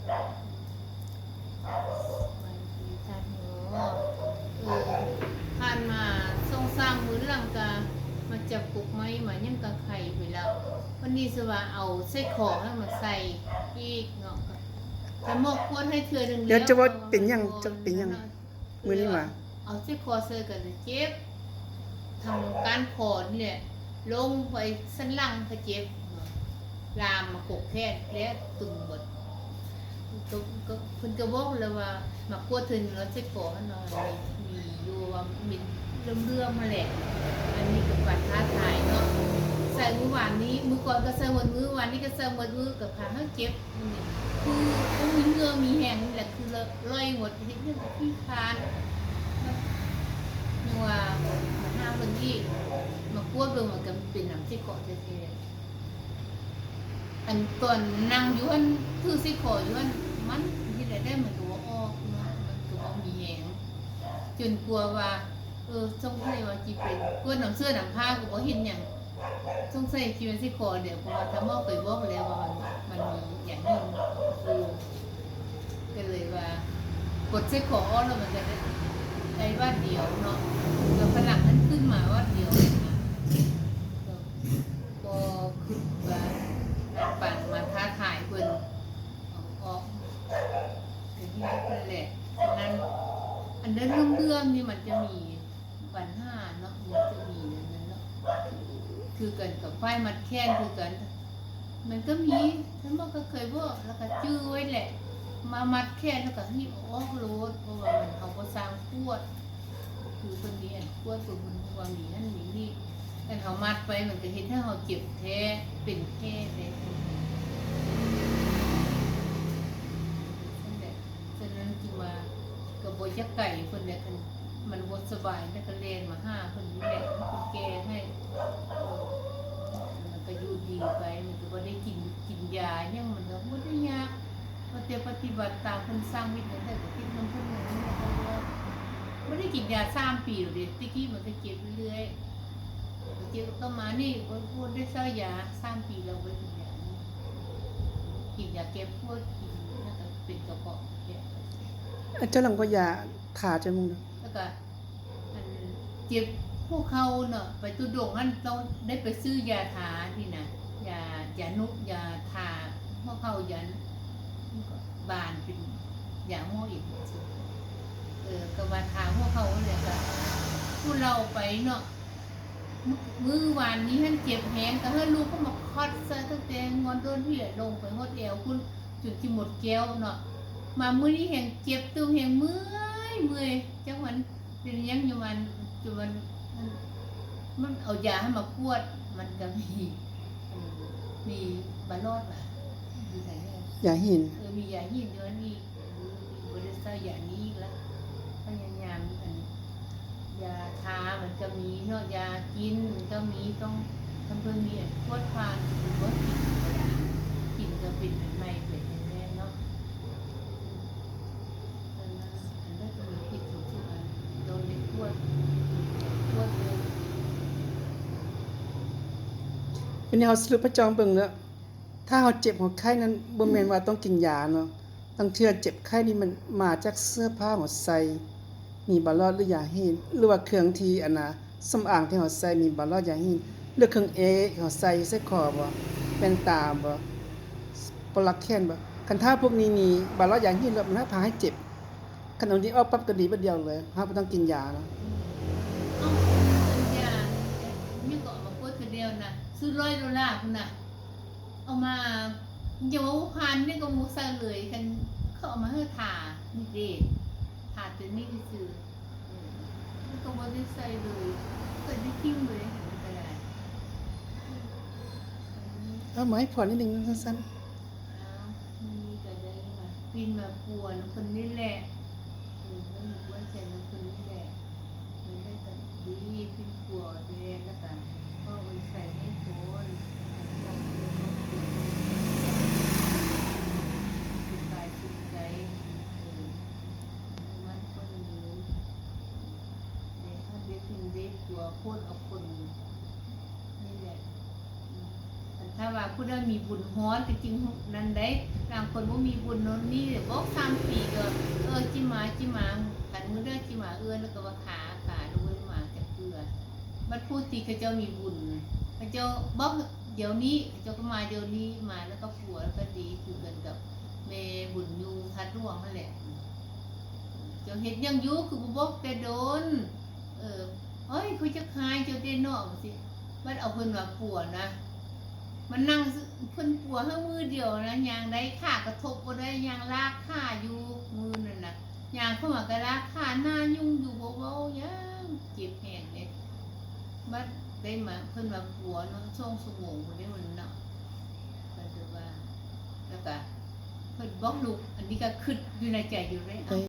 ເອີ ຜ່ານມາສອງສາມມື້ຫຼັງກະມາຈັບກົກໄມ້ມາຫຍັງກະໄຄໄປແລ້ວ. ວັນນີ້ສະວ່າເອົາໄສ້ຂໍໃຫ້ມາໃສ່ອີກເນາະ. ກະ ແຕ່ໝໍກວດໃຫ້ເທື່ອໜຶ່ງແລ້ວ. ເຈົ້າວ່າເປັນຫຍັງ? ເຈົ້າເປັນຫຍັງ? ມື້ນີ້ມາ ເອົາເຈັບຄໍໃສ່ກະເຈັບ ທາງກ້ານຄໍນີ້ແຫຼະ ລົງໄປສັນຫຼັງກະເຈັບ ລາມມາກົກແຂນແລ້ວຕຶງໝົດ. ກະ ກະ ເພິ່ນກະບອກແລ້ວວ່າ ມາກວດເທື່ອໜຶ່ງແລ້ວເຈັບຄໍຫັ້ນເນາະ ມີຢູ່ວ່າເມັນເຫຼື້ອມໆຫັ້ນແຫຼະ. ອັນນີ້ກະປານທ້າທາຍເນາະ ໃສ່ມື້ວານນີ້ ມື້ກ່ອນກະໃສ່ໝົດມື້ ວານນີ້ກະໃສ່ໝົດມື້ ກະພາໃຫ້ເຈັບ. ຄືບໍ່ມີເຫື່ອມີແຮງນີ້ແຫຼະ ຄືລອຍໝົດ ເຮັດຫຍັງກະຂີ້ຄ້ານ. ຍັງວ່າມາຫາເພິ່ນອີກ ມາກວດເບິ່ງວ່າກະເປັນນຳໄສ້ຂໍແທ້ໆ. ອັນຕອນນັ່ງຢູ່ຫັ້ນ ຖືໄສ້ຂໍຢູ່ຫັ້ນ ມັນເຮັດແນວໃດມັນກະບໍ່ອອກເນາະ ມັນກະບໍ່ມີແຮງ ຈົນກວ່າວ່າ ເອີ ສົງໄສວ່າຊິເປັນ ກວດນຳເສື້ອນຳຜ້າກະບໍ່ເຫັນຫຍັງ. ສົງໄສຊິແມ່ນໄສ້ຂໍແຫຼະ ເພາະວ່າທາງໝໍເຄີຍບອກແລ້ວວ່າມັນ ມັນມີຢາຫີນຢູ່ ກະເລີຍວ່າປົດໄສ້ຂໍອອກແລ້ວມັນກະໄດ້ ໄດ້ບາດດຽວເນາະ ແລ້ວພາຍຫຼັງຫັ້ນຂຶ້ນມາບາດດຽວນະ ກະ ກະຄິດວ່າປານມາທ້າທາຍເພິ່ນເອົາອອກ ກະເຮັດນັ້ນແຫຼະ. ສະນັ້ນ ອັນເລື່ອງເບື່ອງນີ້ມັນຈະມີ ບັນຫາເນາະ ມັນຈະມີອັນນັ້ນເນາະ ຄືກັນກັບປ້າຍມັດແຂນຄືກັນ ມັນກະມີ ທ່ານໝໍກະເຄີຍບອກ ແລ້ວກະຈື່ໄວ້ແຫຼະ ມາມັດແຂນແລ້ວກະຮີບເອົາອອກໂລດ ເພາະວ່າມັນ ເຮົາບໍ່ຊ່າງປວດ ຄືເພິ່ນມີອັນປວດ ເພິ່ນຮູ້ວ່າມີຫັ້ນມີນີ້ ຄັນເຮົາມັດໄປມັນກະເຮັດໃຫ້ເຮົາເຈັບແທ້ ເປັນແທ້ແທ້. ຊັ້ນແຫຼະ ສະນັ້ນຈຶ່ງວ່າກະບໍ່ຢາກໄກເພິ່ນແຫຼະ ຄັນ ມັນບໍ່ສະບາຍແລ້ວກະແລ່ນມາຫາເພິ່ນນີ້ແຫຼະ ເພິ່ນແກ້ໃຫ້ ມັນກະຢູ່ດີໄປ ມັນກະບໍ່ໄດ້ກິນ ກິນຢາຫຍັງ ມັນກະບໍ່ໄດ້ຍາກ ວ່າແຕ່ປະຕິບັດຕາມເພິ່ນສັ່ງ ເຮັດແນວໃດກະເຮັດນຳເພິ່ນ ບໍ່ໄດ້ກິນຢາສາມປີແລ້ວເດ້ ແຕ່ກີ້ມັນກະເຈັບເລື້ອຍໆ ເຈັບກະມານີ້ ບໍ່ ບໍ່ໄດ້ໃຊ້ຢາສາມປີແລ້ວ ບໍ່ໄດ້ກິນຢານີ້ ກິນຢາແກ້ປວດ ກິນແລ້ວກະເປັນກະເພາະ ເຈັບ ອາ ເຈົ້າ ຫຼັງກວ່າຢາ ຖ້າຈັກໂມງ ແລ້ວກະ ອັນ ເຈັບຫົວເຂົ່າເນາະ ໄປຕຸດົງຫັ້ນ ຕ້ອງໄດ້ໄປຊື້ຢາທານີ້ນະ ຢາ ຢານຸ ຢາທາຫົວເຂົ່າ ຢາບານ ເປັນຢາໝໍອີກ ເອີ ກະວ່າທາຫົວເຂົ່າຫັ້ນແຫຼະ ກະ ຜູ້ເລົ່າໄປເນາະ. ມື້ ມື້ວານນີ້ຫັ້ນເຈັບແຮງ ກະເຮີລູກກະມາຄອດໃສ່ຕັ້ງແຕ່ງອນໂດນພີ້ ລົງໄປຮອດແອວພຸ້ນ ຈົນຊິໝົດແກ້ວເນາະ ມາມື້ນີ້ແຮງເຈັບຕື່ມ ແຮງເມື່ອຍ ເມື່ອຍ ຈັກມັນເປັນຫຍັງຢູ່ ມັນ ຈົນມັນ ມັນ ມັນເອົາຢາໃຫ້ມາກວດ ມັນກະມີ ມີບາຫຼອດວ່າ ຢູ່ໃສແນ່ ຢາຫີນ ເອີ ມີຢາຫີນຢູ່ຫັ້ນອີກ. ບໍ່ໄດ້ໃຊ້ຢານີ້ອີກລະ ພະຍາຍາມ ອັນ ຢາທາມັນກະມີເນາະ ຢາກິນມັນກະມີ ຕ້ອງ ຄັນເພິ່ນມີ ອັນ ຂວດພາ ເພິ່ນບໍ່ກິນ ກິນກະເປັນອັນໃໝ່ໄປແທ້ໆເນາະ. ອັນນັ້ນ ອັນໃດກະມີຜິດທຸກອັນ ຕ້ອງໄດ້ກວດ ກວດເບິ່ງ. ບາດນີ້ເຮົາສະຫຼຸບໃຫ້ຈອງເບິ່ງເນາະ ຖ້າເຮົາເຈັບເຮົາໄຂ້ນັ້ນ ບໍ່ແມ່ນວ່າຕ້ອງກິນຢາເນາະ. ລາງເທື່ອເຈັບໄຂ້ນີ້ມັນມາຈາກເສື້ອຜ້າເຮົາໃສ່ ມີບາຫຼອດ ຫຼື ຢາຫີນ ຫຼືວ່າເຄື່ອງທີ່ ອັນນາ ສຳອາງທີ່ເຮົາໃສ່ມີບາຫຼອດ ຢາຫີນ ຫຼືເຄື່ອງເອກເຮົາໃສ່ ໃສ່ຄໍບໍ່ ແວ່ນຕາບໍ່ ປະຫຼັກແຂນບໍ່. ຄັນຖ້າພວກນີ້ມີບາຫຼອດ ຢາຫີນແລ້ວ ມັນຫາພາໃຫ້ເຈັບ. ຄັນເອົານີ້ອອກປັບກະດີບາດດຽວເລີຍ ເຮົາບໍ່ຕ້ອງກິນຢາເນາະ. ເອົາຢານີ້ ຍັງກະເອົາມາກວດຄືດຽວນະ ຊື້ຮ້ອຍໂດລາພຸ້ນນະ. ເອົາມາ ເຈົ້າວ່າບໍ່ຜ່ານນີ້ກະບໍ່ໃສ່ເລີຍ ຄັນເຂົາເອົາມາໃຫ້ທານີ້ເດ້ ທາໂຕນີ້ຊື່ໆ ກະບໍ່ໄດ້ໃສ່ເລີຍ ກະໄດ້ຖິ້ມເລີຍ ກະໄດ້. ເອົາມາໃຫ້ພອນນິດໜຶ່ງ ສັ້ນໆ ອ້າວ ມື້ນີ້ກະໄດ້ມາປິ່ນມາປົວນຳເພິ່ນນີ້ແຫຼະ ເອີ ໄວ້ໃຈນຳເພິ່ນນີ້ແຫຼະ. ມັນໄດ້ກະດີ ປິ່ນປົວແດ່ ແລ້ວກະເອົາໄປໃສ່ໃຫ້ຄົນ ເປັນກາຍເປັນໃຈ ເອີ ມັນຄົນມີ ໄດ້ຮັບໄດ້ກິນໄດ້ຕົວໂພດເອົາຄົນນີ້ແຫຼະ. ຄັນ ຖ້າວ່າຜູ້ໃດມີບຸນຮອດກໍຈຶ່ງນັ້ນໄດ໋. ບາງຄົນບໍ່ມີບຸນໂນ່ນນີ້ ບອກສາມປີກໍ ເອີ ຈິມາ ຈິມາ ຄັນມື້ໃດຈິມາເອື້ອນ ແລ້ວກໍວ່າຄາ ຄາ ລູກເອີຍ ມາຈັກເທື່ອ. ບັດຜູ້ທີ່ເຂົາເຈົ້າມີບຸນ ເຂົາເຈົ້າບອກດຽວນີ້ ເຂົາເຈົ້າກໍມາດຽວນີ້ ມາແລ້ວກໍປົວ ແລ້ວກໍດີຄືກັນກັບແມ່ບຸນຢູ່ທາດຫຼວງຫັ້ນແຫຼະ. ເຈົ້າເຮັດຫຍັງຢູ່ ຄືບໍ່ບອກແຕ່ດົນ? ເອີ ໂອ້ຍ ຂ້ອຍຈັກຮ້າຍເຈົ້າແດ່ເນາະ ວ່າຊີ້. ບັດເອົາເພິ່ນມາປົວນະ ມານັ່ງ ເພິ່ນປົວໃຫ້ມື້ດຽວນະ ຍ່າງໄດ້ ຂາກະທົບບໍ່ໄດ້ ຍ່າງລາກຂາຢູ່ມື້ນັ້ນນະ. ຍ່າງເຂົ້າມາກໍລາກຂາ ໜ້າຫຍຸ້ງຢູ່ ບໍ່ເວົ້າຫຍັງ ເຈັບແຮງເດ້. ບັດໄດ້ມາ ເພິ່ນມາປົວເນາະ ສອງຊົ່ວໂມງພຸ້ນເດ້ມື້ນັ້ນເນາະ. ເພິ່ນກໍວ່າ ແລ້ວກະເພິ່ນບອກລຸກ ອັນນີ້ກໍຄິດຢູ່ໃນໃຈຢູ່ເດ້.